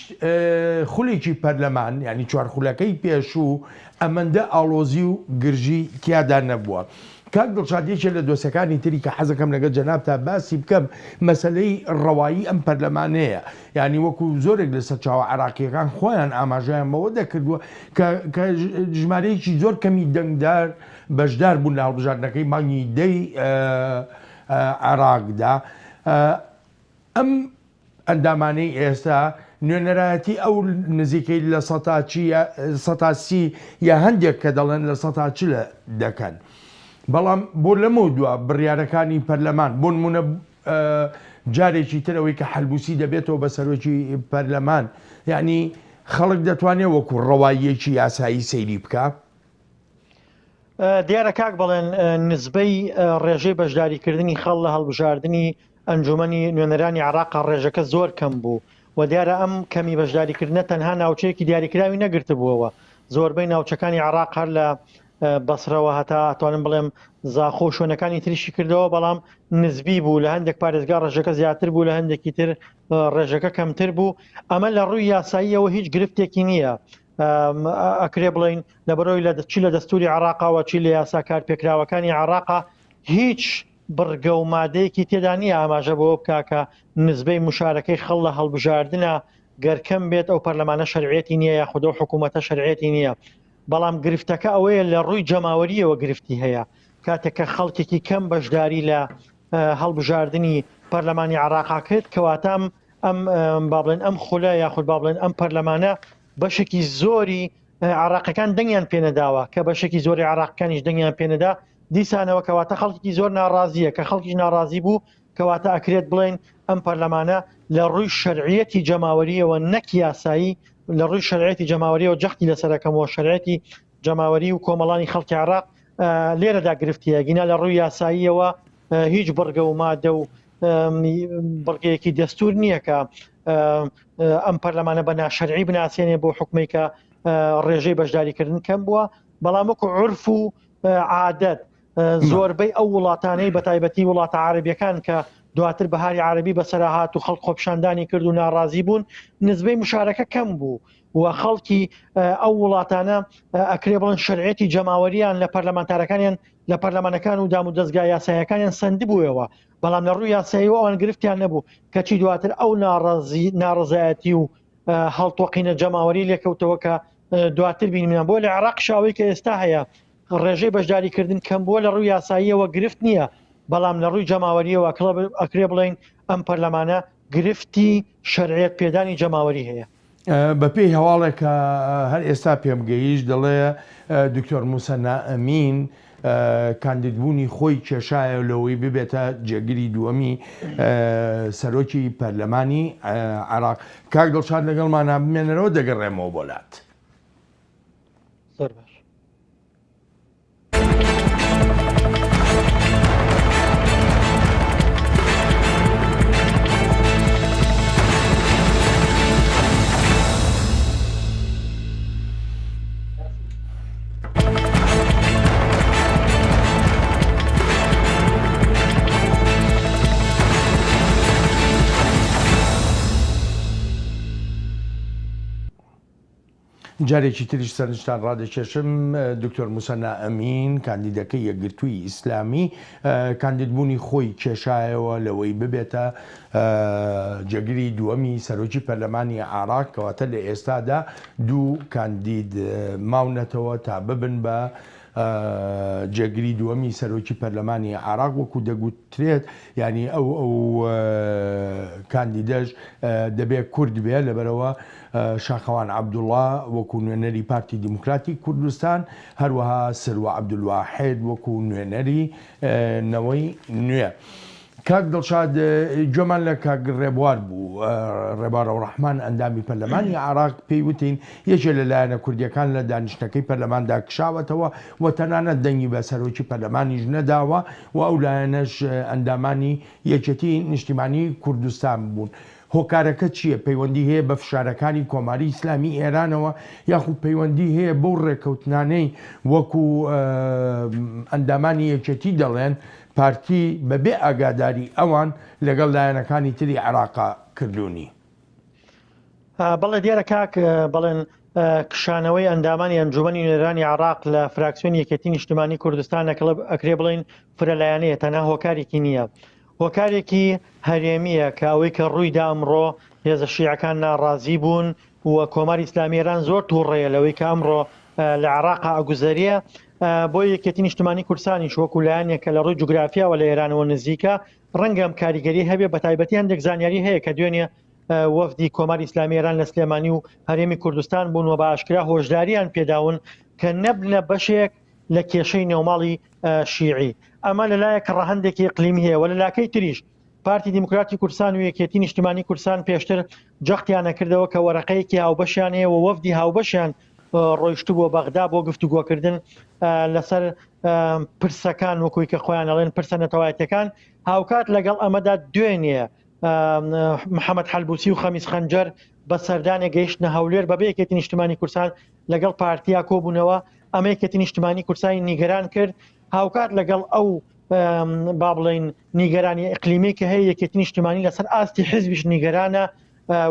S1: خولێکی پەرلەمان یانی چوارخولەکەی پێشوو ئەمەندە ئاڵۆزی و گرژی تیادا نەبووە. کاک دڵشاد یەکێ لە دۆسەکانی تری کە حەزەکەم لەگەڵ جەنابتا باسی بکەم مەسەلەی ڕەوایی ئەم پەرلەمانەیە یانی وەکو زۆرێک لە سەرچاوە عێراقییەکان خۆیان ئاماژەیان بەوە دەکردووە کە کە ژمارەیەکی زۆر کەمی دەنگدار بەشدار بوون لە هەڵبژاردنەکەی مانگی دەی عێراقدا ئەم ئەندامانەی ئێستا نوێنەرایەتی ئەو نزیکەی لە سەتا چی سەتا سی یا هەندێک کە دەڵێن لە سەتا چلە دەکەن. بەڵام بۆ لەمەو دوا بڕیارەکانی پەرلەمان بۆ نمونە جارێکی تر ئەوەی کە حەلبوسی دەبێتەوە بە سەرۆکی پەرلەمان یعنی خەڵک دەتوانێت وەکو ڕەواییەکی یاسایی سەیری بکا؟
S3: دیارە کاک بەڵێن نزبەی ڕێژەی بەشداریکردنی خەڵ لە هەڵبژاردنی ئەنجومەنی نوێنەرانی عراق ڕێژەکە زۆر کەم بوو و دیارە ئەم کەمی بەشداریکردنە تەنها ناوچەیەکی دیاریکراوی نەگرتبووەوە زۆربەی ناوچەکانی عراق هەر لە بەسرەوە هەتا ئەتوانم بڵێم زاخۆ شوێنەکانی تریشی کردەوە بەڵام نزبی بوو لە هەندێک پارێزگا ڕێژەکە زیاتر بوو لە هەندێکی تر ڕێژەکە کەمتر بوو ئەمە لە ڕووی یاساییەوە هیچ گرفتێکی نییە ئەکرێ بڵین لەبەرەوەی لە چی لە دەستوری عراقەوە چی لە یاسا کارپێکراوەکانی عراقا هیچ بڕگە و مادەیەکی تێدا نییە ئاماژە بەوە بکا کە نزبەی مشارەکەی خەڵ لە هەڵبژاردنە گەر کەم بێت ئەو پەرلەمانە شەرعیەتی نییە یاخود ئەو حکوومەتە شەرعیەتی نییە بەڵام گرفتەکە ئەوەیە لە ڕووی جەماوەریەوە گرفتی هەیە کاتێک کە خەڵکێکی کەم بەشداری لە هەڵبژاردنی پەرلەمانی عراقا کرد کەواتام ئەم با بڵێن ئەم خولە یاخود با بڵێن ئەم پەرلەمانە بەشێکی زۆری عراقەکان دەنگیان پێنەداوە کە بەشێکی زۆری عراقەکانیش دەنگیان پێنەدا دیسانەوە کەواتە خەڵکی زۆر ناڕازیە کە خەڵکیش ناڕازی بوو کەواتە ئەکرێت بڵێن ئەم پەرلەمانە لە ڕووی شەرعیەتی جەماوەریەوە نەک یاسایی لە ڕووی شەرعیەتی جەماوەریەوە جەختی لەسەرەکەمەوە شەرعیەتی جەماوەری و کۆمەڵانی خەڵکی عراق لێرەدا گرفتیە گینا لە ڕووی یاساییەوە هیچ بڕگە و مادە و بڕگەیەکی دەستور نییە کە ئەم پەرلەمانە بە ناشەرعی بناسیێنێ بۆ حکومەی کە ڕێژەی بەشداریکردن کەم بووە بەڵام وەکو عرف و عادەت زۆربەی ئەو وڵاتانەی بەتایبەتی وڵاتە عربیەکان کە دواتر بەهاری عربی بەسەرا هات و خەڵک خۆپشاندانی کرد و ناڕازی بوون نزبەی مشارەکە کەم بوو و خەڵکی ئەو وڵاتانە ئەکرێ بڵن شەرعەتی جەماوەریان لە پەرلەمانتارەکانیان لە پەرلەمانەکان و دام و دەستگا یاسایەکانیان سندبووەوە بەڵام لە ڕووی یاسایی و ئەوان گرفتیان نەبوو کەچی دواتر ئەو ناڕازی ناڕزایەتی و هەڵتۆقینە جەماوەری لێکەوتەوە کە دواتر بینیمان بۆ لە عێراق شاوەی کە ئێستا هەیە ڕێژەی بەشداریکردن کەم بووە لە ڕووی یاساییەوە گرفت نییە بەڵام لە ڕووی جەماوەریەوە ئەکرێ بڵین ئەم پەرلەمانە گرفتی شەرعیەت پێدانی جەماوەری هەیە.
S1: بەپێی هەواڵێک کە هەر ئێستا پێم گەیشت دەڵێ دکتۆر موسەنا ئەمین کاندیدبوونی خۆی کێشایە لەوەی ببێتە جێگری دووەمی سەرۆکی پەرلەمانی عێراق. کاک دڵشاد لەگەڵمانە بمێنەرەوە دەگەڕێمەوە بۆ لات.
S3: زۆر باش.
S1: جارێکی تریش سەرنجتان ڕادەکێشم دکتۆر موسەنا ئەمین کاندیدەکەی یەکگرتووی ئیسلامی کاندیدبوونی خۆی کێشایەوە لەوەی ببێتە جێگری دووەمی سەرۆکی پەرلەمانی عێراق کەواتە لە ئێستادا دوو کاندید ماونەتەوە تا ببن بە. جێگری دووەمی سەرۆکی پەرلەمانی عێراق وەکو دەگوترێت یانی ئەو ئەو کاندیدەش دەبێت کورد بێ لەبەرئەوە شاخەوان عەبدوڵا وەکو نوێنەری پارتی دیموکراتی کوردستان هەروەها سروە عەبدولواحید وەکو نوێنەری نەوەی نوێ. کاک دڵشاد گوێمان لە کاک ڕێبوار بوو، ڕێبوار ئەوڕەحمان ئەندامی پەرلەمانی عێراق پێی وتین یەکێ لە لایەنە کوردیەکان لە دانیشتنەکەی پەرلەماندا کشاوەتەوە و تەنانەت دەنگی بە سەرۆکی پەرلەمانیش نەداوە و ئەو لایەنەش ئەندامانی یەکێتی نیشتیمانی کوردستان بوون. هۆکارەکە چییە؟ پەیوەندی هەیە بە فشارەکانی کۆماری ئیسلامی ئێرانەوە یاخود پەیوەندی هەیە بەو ڕێککەوتنانەی وەکو ئەندامانی یەکێتی دەڵێن پارتی بە بێ ئاگاداری ئەوان لەگەڵ لایەنەکانی تری عێراقا کردوونی؟
S3: بەڵێ دیارە کاک بەڵێن کشانەوەی ئەندامانی ئەنجومەنی نوێنەرانی عێراق لە فراکسیۆنی یەکێتی نیشتمانی کوردستان ئەکرێ بڵێین فرەلایەنەیە تەنها هۆکارێکی نییە هۆکارێکی هەرێمییە کە ئەوەی کە ڕوویدا ئەمڕۆ هێزە شیعەکان ناڕازی بوون و کۆماری ئیسلامی ئێران زۆر تووڕەیە لەوەی کە ئەمڕۆ لە عێراقا ئەگوزەرێ بۆ یەکێتی نیشتمانی کوردستانیش وەکو لایەنێک کە لە ڕووی جوگرافیاوە لە ئێرانەوە نزیکە ڕەنگە ئەم کاریگەری هەبێ بە تایبەتی هەندێک زانیاری هەیە کە دوێنێ وەفدی کۆماری ئیسلامی ئێران لە سلێمانی و هەرێمی کوردستان بوون و بە ئاشکرا هۆشداریان پێداون کە نەبنە بەشێک لە کێشەی نێوماڵی شیعی. ئەمە لەلایەک ڕەهەندێکی ئیقلیمی هەیە و لە لاکەی تریش پارتی دیموکراتی کوردستان و یەکێتی نیشتیمانی کوردستان پێشتر جەختیانە کردەوە کە وەرەقەیەکی هاوبەشیان هەیە و وەفدی هاوبەشیان ڕۆیشتبووە بەغدا بۆ گفتوگۆکردن لەسەر پرسەکان وەکوی کە خۆیان ئەڵێن پرسە نەتەوایەتەکان هاوکات لەگەڵ ئەمەدا دوێنێ محەممەد حەلبوسی و خەمیس خەنجەر بە سەردانێک گەیشتنە هەولێر بەبێ یەکێتی نیشتمانی کوردستان لەگەڵ پارتیا کۆبوونەوە ئەمە یەکێتی نیشتمانی کوردستانی نیگەران کرد هاوکات لەگەڵ ئەو با بڵین نیگەرانی ئەقلیمی کە هەیە یەکێتی نیشتمانی لەسەر ئاستی حزبیش نیگەرانە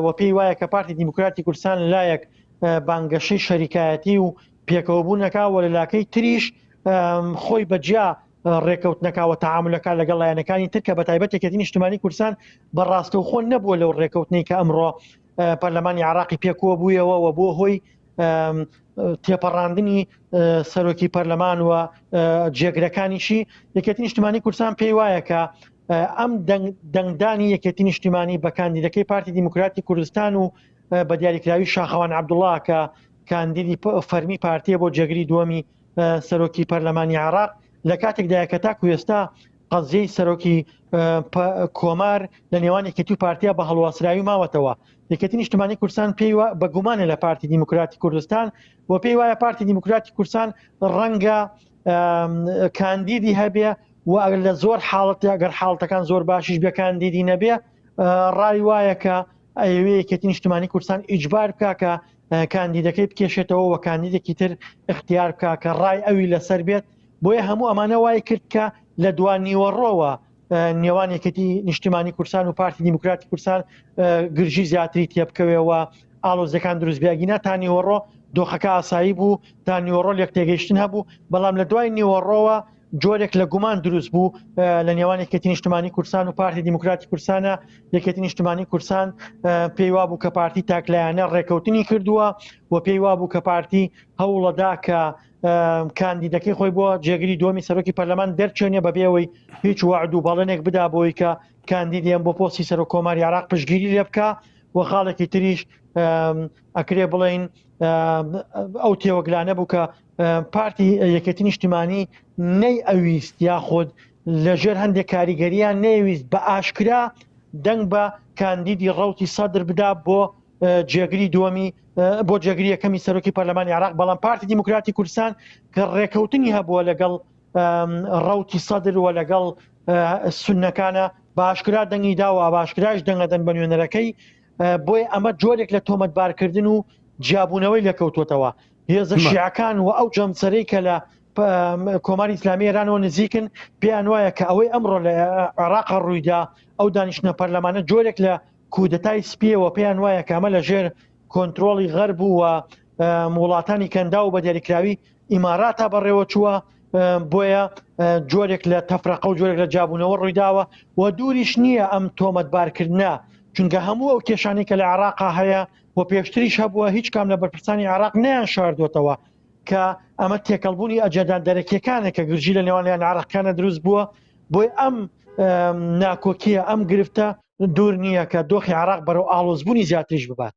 S3: و پێی وایە کە پارتی دیموکراتی کوردستان لایەک بانگەشەی شەریکایەتی و پێکەوەبوونەکە و لەلاکەی تریش خۆی بەجیا ڕێکەوتنەکە و تەعامولەکە لەگەڵ لایەنەکانی تر کە بە تایبەت یەکێتی نیشتمانی کوردستان بە ڕاستەوخۆ نەبووە لەو ڕێکەوتنەی کە ئەمڕۆ پەرلەمانی عراقی پێکوە بوویەوە و بۆ هۆی تێپەڕاندنی سەرۆکی پەرلەمان و جێگرەکانیشی یەکێتی نیشتمانی کوردستان پێی وایە کە ئەم دەنگدانی یەکێتی نیشتیمانی بە کاندیدەکەی پارتی دیموکراتی کوردستان و بە دیاریکراوی شاخەوان عەبدوڵا کە کاندیدی فەرمی پارتیە بۆ جێگری دووەمی سەرۆکی پەرلەمانی عێراق لە کاتێکدایە کە تاکو ئێستا قەزیەی سەرۆکی کۆمار لە نێوان یەکێتی و پارتیا بە هەڵواسراوی ماوەتەوە یەکێتی نیشتمانی کوردستان پێی بە گومانە لە پارتی دیموکراتی کوردستان و پێی وایە پارتی دیموکراتی کوردستان ڕەنگە کاندیدی هەبێ و لە زۆر حاڵەت ئەگەر حاڵتەکان زۆر باشیش بێ کاندیدی نەبێ ڕای وایە کە ئەیەوێ یەکێتی نیشتمانی کوردستان ئیجبار بکا کە کاندیدەکەی بکێشێتەوە و کاندیدێکی تر اختیار بکا کە ڕای ئەوی لەسەر بێت بۆیە هەموو ئەمانە وای کرد کە لە دوا نیوەڕۆوە نێوان یەکێتی نیشتیمانی کوردستان و پارتی دیموکراتی کوردستان گرژی زیاتری تێبکەوێەوە ئالۆزیەکان دروست بیاگینا تا نیوەڕۆ دۆخەکە ئاسایی بوو تا نیوەڕۆ لێک تێگەیشتن هەبوو بەڵام لە دوای نیوەڕۆوە جۆرێک لە گومان دروست بوو لە نێوان یەکێتی نیشتمانی کوردستان و پارتی دیموکراتی کوردستانە یەکێتی نیشتمانی کوردستان پێی وابوو کە پارتی تاکلایەنە ڕێکەوتنی کردووە و پێی وابوو کە پارتی هەوڵەدا کە کاندیدەکەی خۆی بۆ جێگری دووەمی سەرۆکی پەرلەمان دەرچێنێ بەبێ ئەوەی هیچ وعد و بەڵێنێک بدا بۆی کە کاندیدیان بۆ پۆستی سەرۆک کۆماری عراق پشگیری لێ بکە و خاڵێکی تریش ئەکرێ بڵین ئەو تێوەگلانە بوو کە پارتی یەکێتی نیشتیمانی نەی ئەویست یاخود لەژێر هەندێک کاریگەریان نەیویست بە ئاشکرا دەنگ بە کاندیدی ڕوتی سەدر بدا بۆ جێگری دووەمی بۆ جێگری یەکەمی سەرۆکی پەرلەمانی عراق بەڵام پارتی دیموکراتی کوردستان کە ڕێکەوتنی هەبووە لەگەڵ ڕوتی سەدر و لەگەڵ سونەکانە باشکرا دەنگی داوە باشکراش دەنگەدەن بە نوێنەرەکەی بۆیە ئەمە جۆرێک لە تۆمەتبارکردن و جیابوونەوەی لێکەوتووەتەوە. هێزە شیعەکان و ئەو جەمسەرەی کە لە کۆماری ئیسلامی ئێرانەوە نزیکن پێیان وایە کە ئەوەی ئەمڕۆ لە عێراق ڕوویدا ئەو دانیشتنە پەرلەمانە جۆرێک لە کودەتای سپیەوە پێیان وایە کە ئەمە لە ژێر کۆنترۆڵی غەرب و وڵاتانی کەنداو و بە دیاریکراوی ئیماراتا بەڕێوە چووە بۆیە جۆرێک لە تەفرەقە و جۆرێک لە جیابوونەوە ڕوویداوە و دووریش نییە ئەم تۆمەتبارکردنە چونکە هەموو ئەو کێشانەی کە لە عێراقا هەیە و پێشتریش هەبووە هیچ کام لە بەرپرسانی عێراق نەیان شاردووەتەوە. کە ئەمە تێکەڵبوونی ئەجێندا دەرەکیەکانە کە گرژی لە نێوان لایەن عراقیانە دروست بووە بۆی ئەم ناکۆکیە ئەم گرفتە دوور نییە کە دۆخی عراق بەرەو ئاڵۆزبوونی زیاتریش ببات.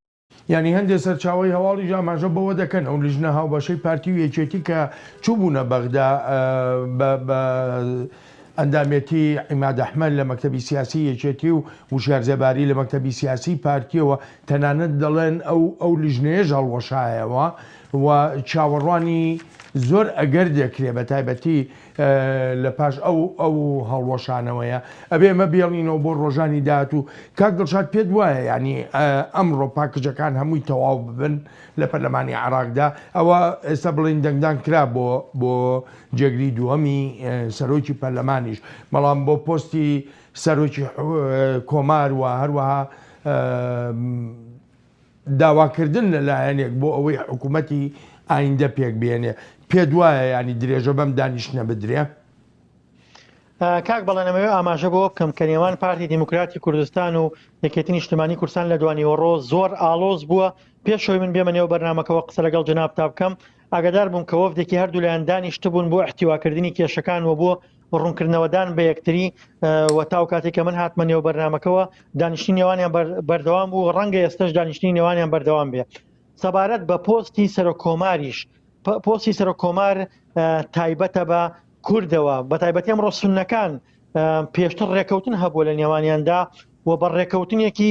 S1: یانی هەندێ سەرچاوەی هەواڵیش ئاماژە بەوە دەکەن ئەو لیژنە هاوبەشەی پارتی و یەکێتی کە چووبوونە بەغدا بە بە ئەندامێتی عیماد ئەحمەد لە مەکتەبی سیاسی یەکێتی و وشیار زێباری لە مەکتەبی سیاسی پارتیەوە تەنانەت دەڵێن ئەو ئەو لیژنەیەش هەڵوەشایەوە و چاوەڕوانی زۆر ئەگەر دەکرێ بە تایبەتی لە پاش ئەو ئەو هەڵوەشانەوەیە ئەبێ ئەمە بێڵینەوە بۆ ڕۆژانی داهاتوو. کاک دڵشاد پێت وایە یانی ئەمڕۆ پاکجەکان هەمووی تەواو ببن لە پەرلەمانی عێراقدا؟ ئەوە ئێستا بڵێین دەنگدان کرا بۆ بۆ جێگری دووەمی سەرۆکی پەرلەمانیش، بەڵام بۆ پۆستی سەرۆکی کۆمار و هەروەها داواکردن لە لایەنێک بۆ ئەوەی حکوومەتی ئایندە پێک بێنێ، پێت وایە یانی درێژە بەم دانیشتنە بدرێ؟
S3: کاک بەڵێن ئەمەوێ ئاماژە بەوە بکەم کە نێوان پارتی دیموکراتی کوردستان و یەکێتی نیشتمانی کوردستان لە دوانیوەڕۆ زۆر ئاڵۆز بووە پێش ئەوەی من بێمە نێو بەرنامەکەوە قسە لەگەڵ جەنابتا بکەم ئاگادار بووم کە وەفدێکی هەردوو لایەن دانیشتبوون بۆ ئیحتیواکردنی کێشەکان و بۆ ڕوونکردنەوەدان بە یەکتری و تاو کاتێک کە من هاتمە نێو بەرنامەکەوە دانیشتنی نێوانیان بەردەوام بوو ڕەنگە ئێستش دانیشتنی نێوانیان بەردەوام بێ سەبارەت بە پۆستی سەرۆک کۆماریش پۆستی سەرۆک کۆمار تایبەتە بە کوردەوە بە تایبەتی ئەمڕۆ سوننەکان پێشتر ڕێکەوتن هەبووە لە نێوانیاندا و بە ڕێکەوتنێکی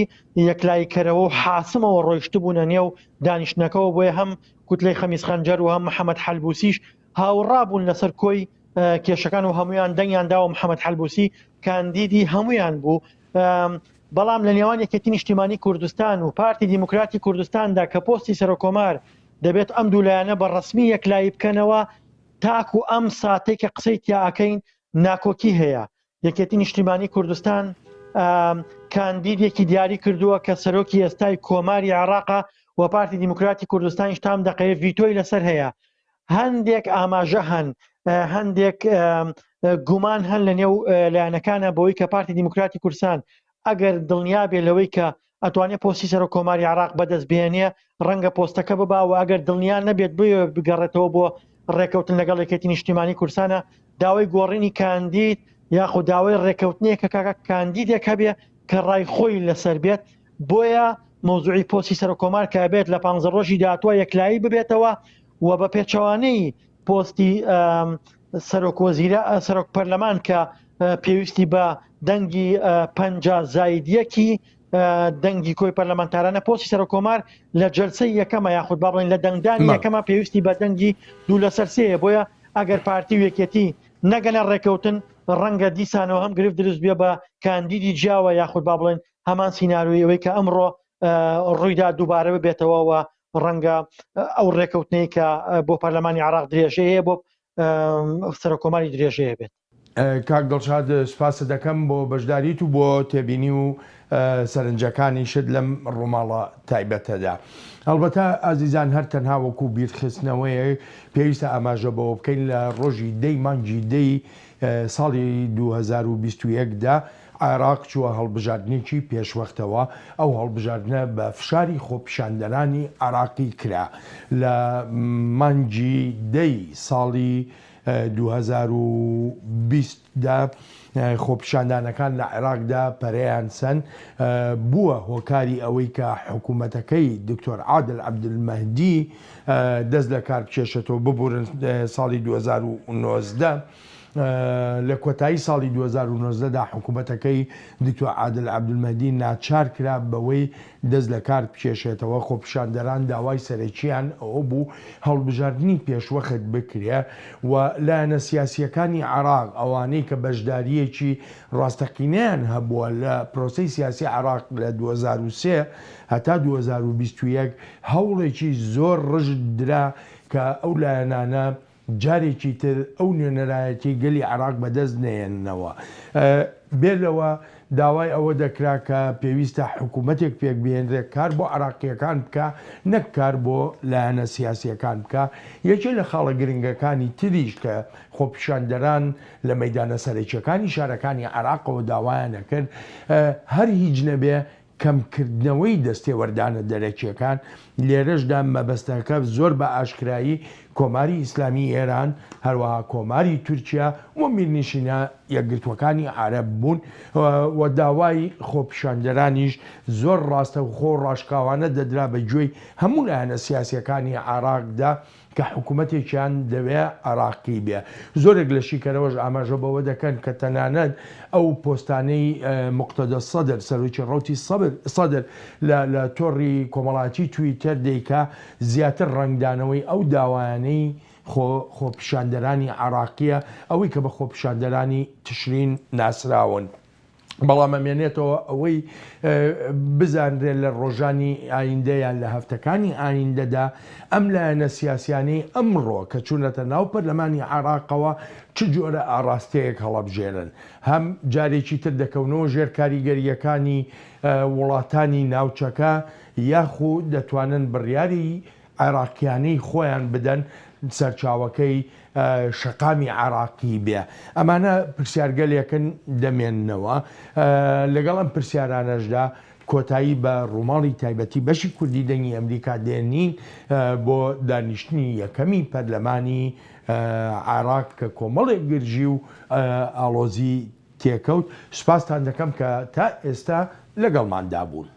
S3: یەکلاییکەرەوە و حاسمەوە ڕۆیشتبوونە نێو دانیشتنەکەەوە بۆیە هەم کوتلەی خەمیس خەنجەر و هەم محەممەد حەلبوسیش هاوڕا بوون لەسەر کۆی کێشەکان و هەمویان دەنگیان داوە محەممەد حەلبوسی کاندیدی هەمویان بوو بەڵام لە نێوان یەکێتی نیشتیمانی کوردستان و پارتی دیموکراتی کوردستاندا کە پۆستی سەرۆکۆمار دەبێت ئەم دوو لایەنە بە ڕسمی یەکلایی بکەنەوە تاکو ئەم ساتەی کە قسەی تیا ئەکەین ناکۆکی هەیە یەکێتی نیشتیمانی کوردستان کاندیدێکی دیاری کردووە کە سەرۆکی ئێستای کۆماری عێراقا و پارتی دیموکراتی کوردستانیش تام دەقەیە ڤیتۆی لەسەر هەیە هەندێک ئاماژە هەن هەندێک گومان هەن لە نێو لایەنەکانە بۆی کە پارتی دیموکراتی کوردستان ئەگەر دڵنیا بێ لەوەی کە ئەتوانێت پۆستی سەرۆک کۆماری عراق بەدەست بهێنێ ڕەنگە پۆستەکە ببا و ئەگەر دڵنیا نەبێت بۆیە بگەڕێتەوە بۆ ڕێکەوتن لەگەڵ یەکێتی نیشتیمانی کوردستانە داوای گۆڕینی کاندید یاخود داوای ڕێکەوتنێک کە کاکە کاندیدێک هەبێ کە ڕای خۆی لەسەر بێت بۆیە مەوزوعی پۆستی سەرۆک کۆمار کە بێت لە 15 ڕۆژی داهاتوە یەکلایی ببێتەوە و بە پێچەوانەی پۆستی سەرۆک وەزیرە سەرۆک پەرلەمان کە پێویستی بە دەنگی 50 زاید یەکی دەنگی کۆی پەرلەمانتارانە پۆستی سەرۆک کۆمار لە جەلسەی یەکەمە یاخود با بڵێن لە دەنگدانی یەکەمە پێویستی بە دەنگی دوو لەسەر سێیە بۆیە ئەگەر پارتی و یەکێتی نەگەنە ڕێکەوتن ڕەنگە دیسانەوە هەم گرفت دروست بێ بە کاندیدی جیاوە یاخود با بڵێن هەمان سیناریۆی ئەوەی کە ئەمڕۆ ڕوویدا دووبارە ببێتەوە و ڕەنگە ئەو ڕێکەوتنەی کە بۆ پەرلەمانی عراق درێژەیە هەیە بۆ سەرۆککۆماری درێژەیە بێت.
S1: کاک دڵشاد سوپاست دەکەم بۆ بەشداریت و بۆ تێبینی و سەرنجەکانیشت لەم ڕووماڵە تایبەتەدا. هەڵبەتە ئازیزان هەر تەنها وەکو بیرخستنەوەیەک پێویستە ئاماژە بەوە بکەین لە ڕۆژی دەی مانگی دەی ساڵی 2021 دا عێراق چووە هەڵبژاردنێکی پێشوەختەوە، ئەو هەڵبژاردنە بە فشاری خۆپیشاندەرانی عێراقی کرا لە مانگی دەی ساڵی 2020 دا خۆپیشاندانەکان لە عێراقدا پەرەیان سەند، بووە هۆکاری ئەوەی کە حکوومەتەکەی دکتۆر عادل عەبدولمەهدی دەست لە کار بکێشێتەوە، ببورن ساڵی 2019 لە کۆتایی ساڵی 2019 دا حکوومەتەکەی دکتۆر عادل عەبدولمەهدی ناچار کرا بەوەی دەست لە کار بکێشێتەوە، خۆپیشاندەران داوای سەرەکییان ئەوە بوو هەڵبژاردنی پێشوەخت بکرێ و لایەنە سیاسییەکانی عێراق ئەوانەی کە بەشدارییەکی ڕاستەقینەیان هەبووە لە پرۆسەی سیاسی عێراق لە 2003 هەتا 2021 هەوڵێکی زۆر ڕژد درا کە ئەو لایەنانە جارێکی تر ئەو نوێنەرایەتیەی گەلی عێراق بەدەست نەیەننەوە. بێ لەوە داوای ئەوە دەکرا کە پێویستە حکوومەتێک پێک بهێنرێت کار بۆ عێراقییەکان بکا نەک کار بۆ لایەنە سیاسییەکان بکا. یەکێ لە خاڵە گرنگەکانی تریش کە خۆپیشاندەران لە مەیدانە سەرەکییەکانی شارەکانی عێراقەوە داوایان ئەکرد هەر هیچ نەبێ کەمکردنەوەی دەستێوەردانە دەرەکییەکان، لێرەشدا مەبەستەکە زۆر بە ئاشکرایی کۆماری ئیسلامی ئێران، هەروەها کۆماری تورکیا و میرنشینە یەکگرتووەکانی عەرەب بوون و داوای خۆپیشاندەرانیش زۆر ڕاستەوخۆ و ڕاشکاوانە دەدرا بە گوێی هەموو لایەنە سیاسییەکانی عێراقدا کە حکومەتێکیان دەوێ عێراقی بێ. زۆرێک لە شیکەرەوەش ئاماژە بەوە دەکەن کە تەنانەت ئەو پۆستانەی موقتەدا سەدر، سەرۆکی ڕەوتی سەدر لە لە تۆڕی کۆمەڵایەتی تویتەر دەیکا، زیاتر ڕەنگدانەوەی ئەو داوایانەی خۆ خۆپیشاندەرانی عێراقییە، ئەوەی کە بە خۆپیشاندەرانی تشرین ناسراون. بەڵام ئەمێنێتەوە ئەوەی بزانرێت لە ڕۆژانی ئایندە یان لە هەفتەکانی ئایندەدا ئەم لایەنە سیاسیانەی ئەمڕۆ کە چوونەتە ناو پەرلەمانی عێراقەوە چ جۆرە ئاڕاستەیەک هەڵەبژێرن هەم جارێکی تر دەکەونەوە ژێر کاریگەرییەکانی وڵاتانی ناوچەکە یاخو دەتوانن بڕیاری عێراقیانەی خۆیان بدەن سەرچاوەکەی شەقامی عێراقی بێ؟ ئەمانە پرسیارگەلێکن دەمێننەوە. لەگەڵ ئەم پرسیارانەشدا کۆتایی بە ڕووماڵی تایبەتی بەشی کوردی دەنگی ئەمریکا دێنین بۆ دانیشتنی یەکەمی پەرلەمانی عێراق کە کۆمەڵێک گرژی و ئاڵۆزی تێکەوت. سوپاستان دەکەم کە تا ئێستا لەگەڵماندا بوون.